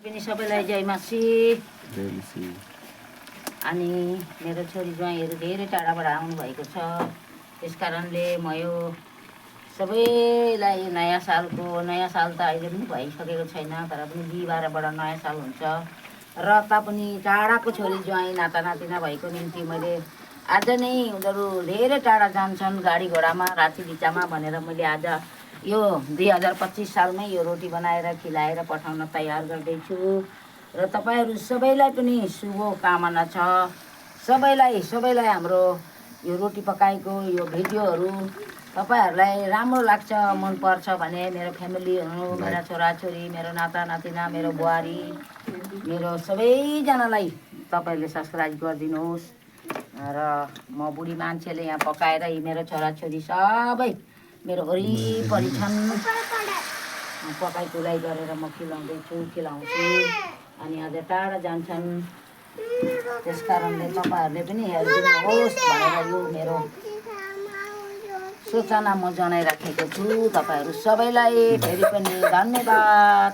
पनि सबैलाई जय मासी। अनि मेरो छोरी ज्वाइँहरू धेरै टाढाबाट आउनुभएको छ। त्यस कारणले म यो सबैलाई नयाँ साल त अहिले पनि भइसकेको छैन, तर पनि बिहिबारबाट नयाँ साल हुन्छ र तापनि टाढाको छोरी ज्वाइँ नाता नातिना भएको निम्ति मैले आज नै उनीहरू धेरै टाढा जान्छन् गाडी घोडामा राति बिचामा भनेर मैले आज यो 2025 सालमै यो रोटी बनाएर खिलाएर पठाउन तयार गर्दैछु र तपाईहरू सबैलाई पनि शुभकामना छ। सबैलाई हाम्रो यो रोटी पकाएको यो भिडियोहरू तपाईहरूलाई राम्रो लाग्छ, मन पर्छ भने मेरो फ्यामिलीहरू, मेरा छोराछोरी, मेरो नाता नातिना, मेरो बुहारी, मेरो सबैजनालाई तपाईहरूले सब्सक्राइब गरिदिनुहोस्। र म बुढी मान्छेले यहाँ पकाएर यी मेरो छोराछोरी सबै मेरो वरिपरि छन्, पकाइ तुलाइ गरेर म खिलाउँछु। अनि अझ टाढा जान्छन्। त्यस कारणले तपाईँहरूले पनि हेरिदिनुहोस् भनेर यो मेरो सूचना म जनाइराखेको छु। तपाईँहरू सबैलाई फेरि पनि धन्यवाद।